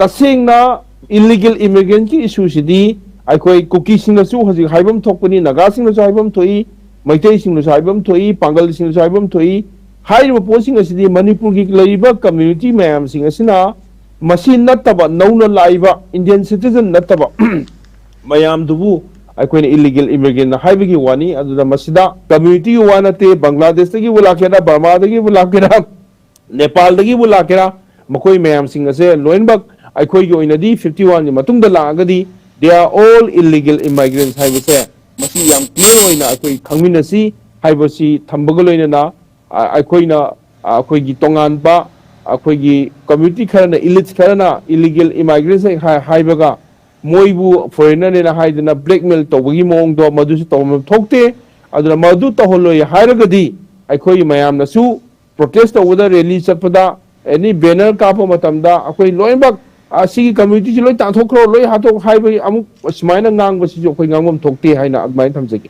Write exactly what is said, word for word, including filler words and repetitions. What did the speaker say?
ꯇꯁꯦꯡꯅ ꯏꯂꯤꯒꯦꯜ ꯏꯃꯤꯒ꯭ꯔꯦꯟꯀꯤ ꯏꯁꯨꯁꯤꯗꯤ ꯑꯩꯈꯣꯏ ꯀꯨꯀꯤꯁꯤꯡꯅꯁꯨ ꯍꯧꯖꯤꯛ ꯍꯥꯏꯐꯝ ꯊꯣꯛꯄꯅꯤ, ꯅꯥꯒꯥꯁꯤꯡꯅꯁꯨ ꯍꯥꯏꯐꯝ ꯊꯣꯛꯏ, ꯃꯩꯇꯩꯁꯤꯡꯅꯁꯨ ꯍꯥꯏꯐꯝ ꯊꯣꯛꯏ, ꯄꯥꯡꯒꯜꯁꯤꯡꯅꯁꯨ ꯍꯥꯏꯐꯝ ꯊꯣꯛꯏ꯫ ꯍꯥꯏꯔꯤꯕ ꯄꯣꯠꯁꯤꯡ ꯑꯁꯤꯗꯤ ꯃꯅꯤꯄꯨꯔꯒꯤ ꯂꯩꯔꯤꯕ ꯀꯝꯃ꯭ꯌꯨꯅꯤꯇꯤ ꯃꯌꯥꯝꯁꯤꯡ ꯑꯁꯤꯅ ꯃꯁꯤ ꯅꯠꯇꯕ, ꯅꯧꯅ ꯂꯥꯛꯏꯕ ꯏꯟꯗꯤꯌꯟ ꯁꯤꯇꯤꯖꯟ ꯅꯠꯇꯕ ꯃꯌꯥꯝꯗꯨꯕꯨ ꯑꯩꯈꯣꯏꯅ ꯏꯂꯤꯒꯦꯜ ꯏꯃꯤꯒ꯭ꯔꯦꯟ ꯍꯥꯏꯕꯒꯤ ꯋꯥꯅꯤ꯫ ꯑꯗꯨꯅ ꯃꯁꯤꯗ ꯀꯝꯃ꯭ꯌꯨꯅꯤꯇꯤꯒꯤ ꯋꯥ ꯅꯠꯇꯦ, ꯕꯪꯒ꯭ꯂꯥꯗꯦꯁꯇꯒꯤꯕꯨ ꯂꯥꯛꯀꯦꯔꯥ, ꯕꯔꯃꯥꯗꯒꯤꯕꯨ ꯂꯥꯛꯀꯦꯔꯥ, ꯅꯦꯄꯥꯜꯗꯒꯤꯕꯨ ꯂꯥꯛꯀꯦꯔꯥ, ꯃꯈꯣꯏ ꯃꯌꯥꯝꯁꯤꯡ ꯑꯁꯦ ꯂꯣꯏꯅꯃꯛ ꯑꯩꯈꯣꯏꯒꯤ ꯑꯣꯏꯅꯗꯤ fifty one ꯒꯤ ꯃꯇꯨꯡꯗ ꯂꯥꯛꯑꯒꯗꯤ they are all illegal immigrants ꯍꯥꯏꯕꯁꯦ ꯃꯁꯤ ꯌꯥꯝ ꯀ꯭ꯂꯤꯌꯥꯔ ꯑꯣꯏꯅ ꯑꯩꯈꯣꯏ ꯈꯪꯃꯤꯟꯅꯁꯤ ꯍꯥꯏꯕꯁꯤ ꯊꯝꯕꯒ ꯂꯣꯏꯅꯅ, ꯑ, ꯑꯩꯈꯣꯏꯅ, ꯑ, ꯑꯩꯈꯣꯏꯒꯤ ꯇꯣꯉꯥꯟꯕ ꯑꯩꯈꯣꯏꯒꯤ ꯀꯝꯃ꯭ꯌꯨꯅꯤꯇꯤ ꯈꯔꯅ, ꯏꯂꯤꯠꯁ ꯈꯔꯅ ꯏꯂꯤꯒꯦꯜ ꯏꯃꯥꯏꯒ꯭ꯔꯦꯟꯁ ꯍꯥꯏ-, ꯍꯥꯏꯕꯒ ꯃꯣꯏꯕꯨ ꯐꯣꯔꯦꯟꯅꯔꯅꯦꯅ ꯍꯥꯏꯗꯅ ꯕ꯭ꯂꯦꯛꯃꯦꯜ ꯇꯧꯕꯒꯤ ꯃꯑꯣꯡꯗꯣ ꯃꯗꯨꯁꯨ ꯇꯧꯐꯝ ꯊꯣꯛꯇꯦ꯫ ꯑꯗꯨꯅ ꯃꯗꯨ ꯇꯧꯍꯜꯂꯣꯏ ꯍꯥꯏꯔꯒꯗꯤ ꯑꯩꯈꯣꯏ ꯃꯌꯥꯝꯅꯁꯨ ꯄ꯭ꯔꯣꯇꯦꯁ ꯇꯧꯕꯗ, ꯔꯦꯂꯤ ꯆꯠꯄꯗ, ꯑꯦꯅꯤ ꯕꯦꯅꯔ ꯀꯥꯞꯄ ꯃꯇꯝꯗ ꯑꯩꯈꯣꯏ ꯂꯣꯏꯅꯃꯛ ꯑꯁꯤꯒꯤ ꯀꯝꯃ꯭ꯌꯨꯅꯤꯇꯤꯁꯤ ꯂꯣꯏ ꯇꯥꯟꯊꯣꯛꯈ꯭ꯔꯣ, ꯂꯣꯏ ꯍꯥꯠꯇꯣꯛ ꯍꯥꯏꯕꯒꯤ ꯑꯃꯨꯛ ꯁꯨꯃꯥꯏꯅ ꯉꯥꯡꯕꯁꯤꯁꯨ ꯑꯩꯈꯣꯏ ꯉꯥꯡꯐꯝ ꯊꯣꯛꯇꯦ ꯍꯥꯏꯅ ꯑꯗꯨꯃꯥꯏꯅ ꯊꯝꯖꯒꯦ꯫